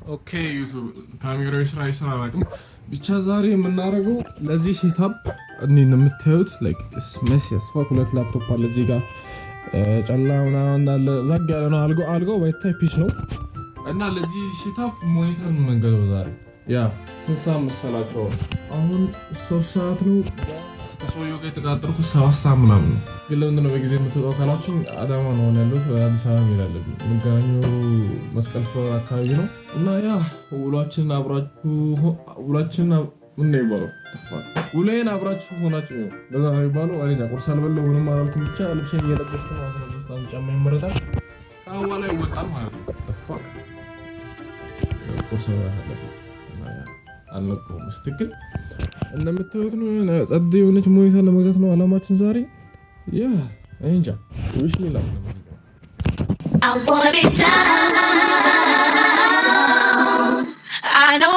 Okay ዩቱብ ካሜራው ስራ ይስራ አላውቅም። ብቻ ዛሬ የምናደርገው ለዚህ setup እኔ እንደምታዩት like messy as fuck። ሁለት ላፕቶፕ አለ እዚህ ጋር፣ ጨላ ምናምን እንዳለ ዘግ ያለ ነው። አልጋው ባይታይ peace ነው። እና ለዚህ setup monitor ነው የምንገዛው ዛሬ። Yeah፣ ስንት ሰዓት መሰላቸው? አሁን 3 ሰዓት ነው። ከሰውየው ጋር የተቃጠርኩት 7 ሰዓት ምናምን ነው። ግን ለምንድን ነው በጊዜ የምትወጣው ካላችሁ አዳማ ነው ያለሁት። አዲስ አበባ መሄድ አለብኝ። የምገናኘው መስቀል ፍላወር አካባቢ ነው። እና yeah፣ ውሏችንን አብራችሁ ውሏችንን ምን ነው የሚባለው? ውሎዬን አብራችሁ ሆናችሁ ነው፣ እንደዛ ነው የሚባለው። እኔ እንጃ፣ ቁርስ አልበላሁም፣ ምንም አላልኩም። ብቻ ልብሴን እየለበስኩ ነው። 13 አንድ ጫማ ይመረጣል። ከአሁን በኋላ ይወጣል ማለት ነው። Fuck፣ ቁርስ መብላት አለብኝ። አልነቃሁም። ስትክል እንደምታዩት ነው። የሆነ ጸድ የሆነች monitor ለመግዛት ነው አላማችን ዛሬ። Yeah፣ እኔ እንጃ፣ wish me luck። I wanna be down. I know.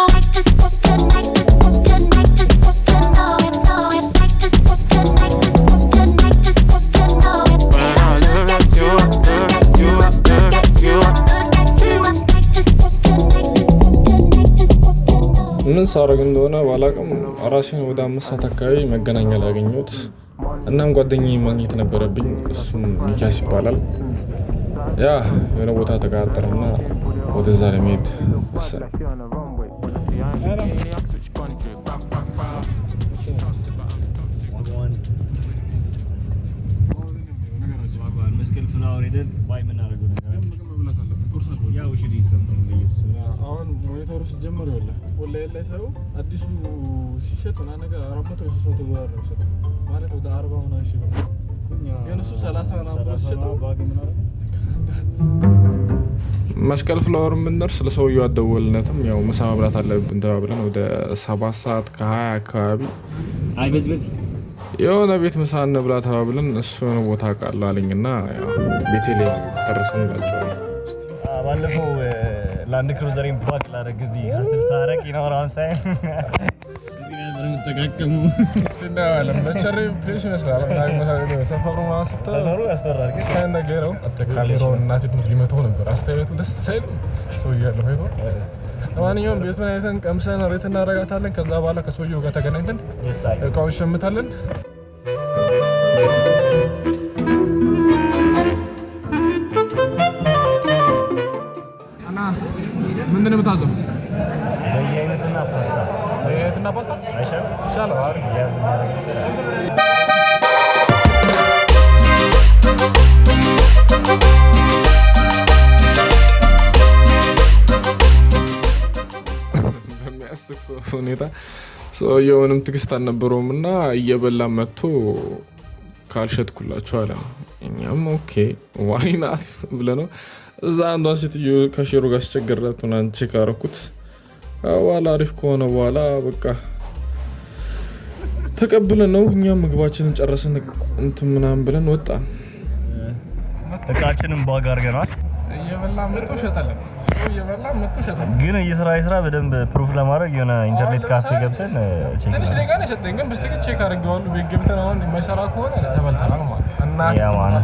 When I look at you, look at you, look at you. ምን ሳረግ እንደሆነ ባላቅም ራሴን ወደ 5 ሰዓት አካባቢ መገናኛ ላይ ያገኘሁት። እናም ጓደኛዬ ማግኘት ነበረብኝ። እሱም ሚኪያስ ይባላል። Yeah፣ የሆነ ቦታ ተቀጣጠርና ወደዛ ለመሄድ ወሰነ። Switch country, back, back, back. ዋጋዋን ዋጋዋን መስቀል ፍላወር ሄደን buy የምናደርገው ነገር አለ። Yeah, we should eat something በኢየሱስ ስም። አሁን monitor ኡ ሲጀመር ይኸውልህ ኦንላይን ላይ ሳየው አዲሱ ሲሸጥ ምናምን ነገር 400 ወይ 300 ዶላር ነው የሚሸጠው፣ ማለት ወደ 40 ምናምን ሺህ ብር። ግን እሱ 30 ምናምን ብር 30 ሲሸጠው ነው bag የምናደርገው። መስቀል ፍላወር የምንደርስ ለሰውየው አልደወልነትም። ያው ምሳ መብላት አለብን ተባብለን ወደ 7 ሰዓት ከ20 አካባቢ አይ፣ በዚህ በዚህ። የሆነ ቤት ምሳ እንብላ ተባብለን እሱ የሆነ ቦታ ቃል አለኝና ያው ቤቴ ላይ ደረስን እላቸዋለሁ። እስቲ ባለፈው ላንድ ክሩዘሬን bag ላደርግ እዚህ hustle ሳረቅ ይኖራውን ሳይ እዚህ ነበር የምጠቃቀሙ። እናየዋለን። በቸሪ place ይመስላል። ሰፈሩ ምናምን ስታየው ሰፈሩ ያስፈራል ግን እስካሁን ነገረው ካሜራውን እናቴ ሊመታው ነበር። አስተያየቱ ደስ ሳይል ሰውዬው ያለው አይቶ። ለማንኛውም ቤቱን አይተን ቀምሰን rate እናደርጋታለን። ከዛ በኋላ ከሰውየው ጋር ተገናኝተን እቃውን ሸምታለን። እና ምንድን ነው የምታዘው? በየአይነትና ፓስታ። በየአይነትና ፓስታ። አይሻልም? ይሻላል። አሪፍ። ያዝ እናደርግ። በሚያስቅ ሁኔታ ሰውየውንም ትዕግስት አልነበረውም እና እየበላ መጥቶ ካልሸጥኩላችሁ አለ። እኛም okay, why not ብለህ ነው እዛ አንዷን ሴትዮ cashier ኡ ጋር አስቸገራት ምናምን check አደረኩት። በኋላ አሪፍ ከሆነ በኋላ በቃ ተቀብለን ነው እኛም ምግባችንን ጨረስን እንትን ምናምን ብለን ወጣን። እቃችንን bag አድርገነዋል። እየበላ መጥቶ ሸጠልን። እየበላ መጥቶ ሸጠልን። ግን የስራ የስራ በደንብ proof ለማድረግ የሆነ ኢንተርኔት ካፌ ገብተን check ትንሽ ደቂቃ ነው የሰጠኝ፣ ግን በስትክክል check አድርጌዋለሁ። ቤት ገብተን አሁን የማይሰራ ከሆነ ተበልተናል ማለት እና Yeah man፣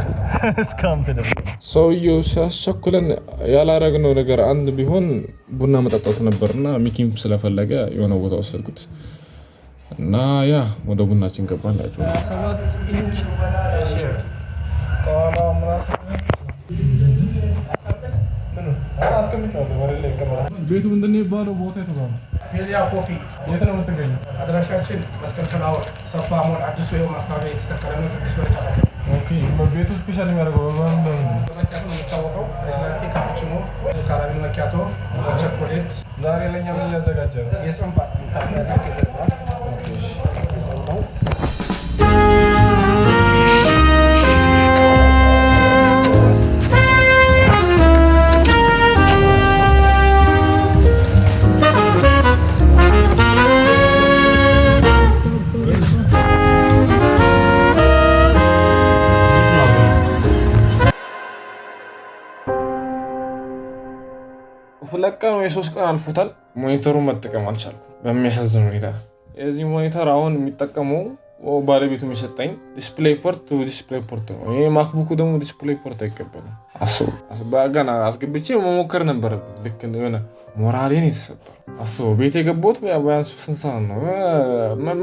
scam ተደርጎ። ሰውየው ሲያስቸኩለን ያላረግነው ነገር አንድ ቢሆን ቡና መጠጣቱ ነበር እና ሚኪም ስለፈለገ የሆነ ቦታ ወሰድኩት እና yeah፣ ወደ ቡናችን ገባን ላቸው። 7 ኢንች ሼር ከኋላ አስቀምጫለሁ። ላይ ይቀመጣል። ቤቱ ምንድን ነው የሚባለው? ቦታ የተባለው ሜሊያ ኮፊ። የት ነው የምትገኙት? አድራሻችን መስቀል ፍላወር ሰፋ ሞል አዲሱ ይኸው ማስታወቂያ የተሰቀለ ነው። ስድስት ወር ይቀራል። Okay፣ ቤቱ special የሚያደርገው በምን በምን ነው? በመኪያቶ ነው የሚታወቀው። Iced latte፣ ካፑቺኖ፣ caramel መኪያቶ፣ ቸኮሌት። ዛሬ ለእኛ ምን ሊያዘጋጀ ነው? የጾም fasting ታዘጋጅ። የጾም ነው። 2 ቀን ወይ 3 ቀን አልፎታል። Monitor ኡን መጠቀም አልቻልኩም በሚያሳዝን ሁኔታ። የዚህ monitor አሁን የሚጠቀመው ባለቤቱ የሚሰጠኝ DisplayPort to DisplayPort ነው። ይሄ MacBook ኡ ደግሞ DisplayPort አይቀበልም። አስቡ፣ ገና አስገብቼ መሞከር ነበረብኝ። ልክ የሆነ ሞራሌን የተሰበረው አስበው። ቤት የገባሁት ቢያንስ ስንት ሰዓት ነው?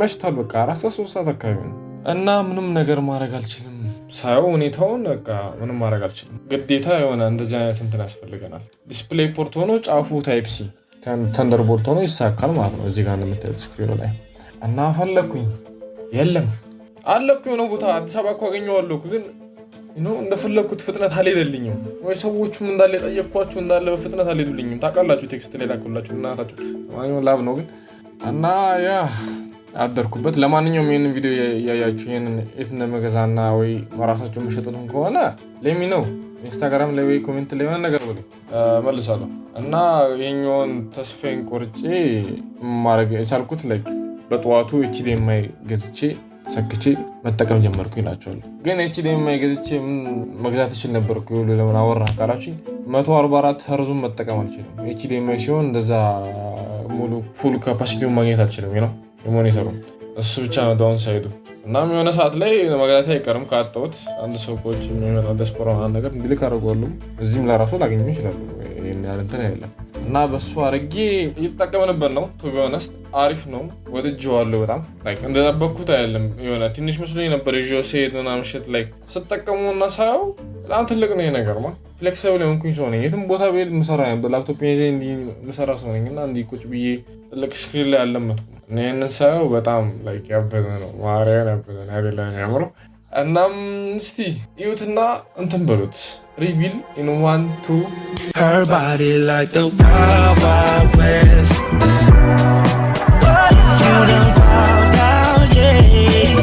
መሽቷል። በቃ 4 ሰዓት 3 ሰዓት አካባቢ ነው እና ምንም ነገር ማድረግ አልችልም። ሳየው ሁኔታውን በቃ ምንም ማድረግ አልችልም። ግዴታ የሆነ እንደዚህ አይነት እንትን ያስፈልገናል። DisplayPort ሆኖ ጫፉ Type C Thunderbolt ሆኖ ይሳካል ማለት ነው። እዚህ ጋር እንደምታዩት screen ኑ ላይ። እና ፈለግኩኝ፣ የለም። አለ እኮ የሆነ ቦታ አዲስ አበባ እኮ አገኘዋለሁ፣ ግን እንደፈለግኩት ፍጥነት አልሄደልኝም። ወይ ሰዎቹም እንዳለ የጠየቅኳቸው እንዳለ በፍጥነት አልሄዱልኝም። ታውቃላችሁ፣ text ላይ ላኩላችሁ እናታችሁ። ለማንኛውም ላብ ነው ግን እና yeah አደርኩበት። ለማንኛውም ይህንን ቪዲዮ እያያችሁ ይህንን የት እንደመገዛና ወይ ራሳቸው የሚሸጡትን ከሆነ let me know። ኢንስታግራም ላይ ወይ comment ላይ የሆነ ነገር ብለኝ መልሳለሁ። እና ይሄኛውን ተስፋዬን ቆርጬ ማድረግ የቻልኩት like በጠዋቱ HDMI ገዝቼ ሰክቼ መጠቀም ጀመርኩ ይላቸዋል። ግን HDMI ገዝቼ ምን መግዛት እችል ነበር እኮ፣ ለምን አወራህ ካላችሁኝ 144 ኸርዙን መጠቀም አልችልም። HDMI ሲሆን እንደዛ ሙሉ full capacity ውን ማግኘት አልችልም ነው የ monitor ኡ። እሱ ብቻ ነው downside ኡ። እናም የሆነ ሰዓት ላይ መግዛቴ አይቀርም ካጣሁት። አንድ ሰው ከውጭ የሚመጣ ዲያስፖራ ምናምን ነገር እንዲልክ አደርገዋለሁ። እዚህም ለራሱ ላገኘው ይችላሉ። ይሄን ያህል እንትን አይደለም እና በሱ አድርጌ እየተጠቀምንበት ነው። To be honest አሪፍ ነው፣ ወድጄዋለሁ በጣም። Like እንደጠበቅኩት አይደለም። የሆነ ትንሽ መስሎኝ ነበር ይዤው ስሄድ ምናምን shit፣ like ስጠቀሙ እና ሳየው በጣም ትልቅ ነው ይሄ ነገር። ማ flexible የሆንኩኝ ሰው ነኝ። የትም ቦታ ብሄድ ምሰራ በላፕቶፕ ይዤ እንዲህ ምሰራ ሰው ነኝ እና እንዲህ ቁጭ ብዬ ትልቅ screen ላይ አልለመድኩም። እና ይህንን ሳየው በጣም like ያበደ ነው፣ ማርያምን ያበደ ነው፣ አይደለም የሚያምረው። እናም እስቲ እዩትና እንትን በሉት። Reveal in one, two. Her body like the wild, wild west. What if you done wild out, yeah?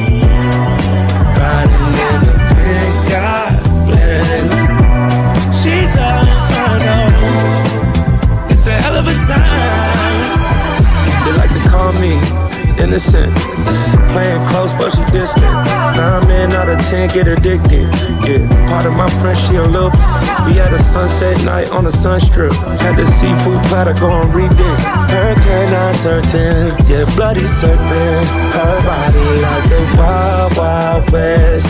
Riding in the pickup bless. She's all inferno. It's a hell of a time. They like to call me innocent. Playing close, but she distant. 9 men out of 10 get addicted. Yeah, part of my friend, she a little. We had a sunset night on the sun strip. Had the seafood platter going read it. Hurricane uncertain, yeah, bloody serpent. Her body like the wild, wild west.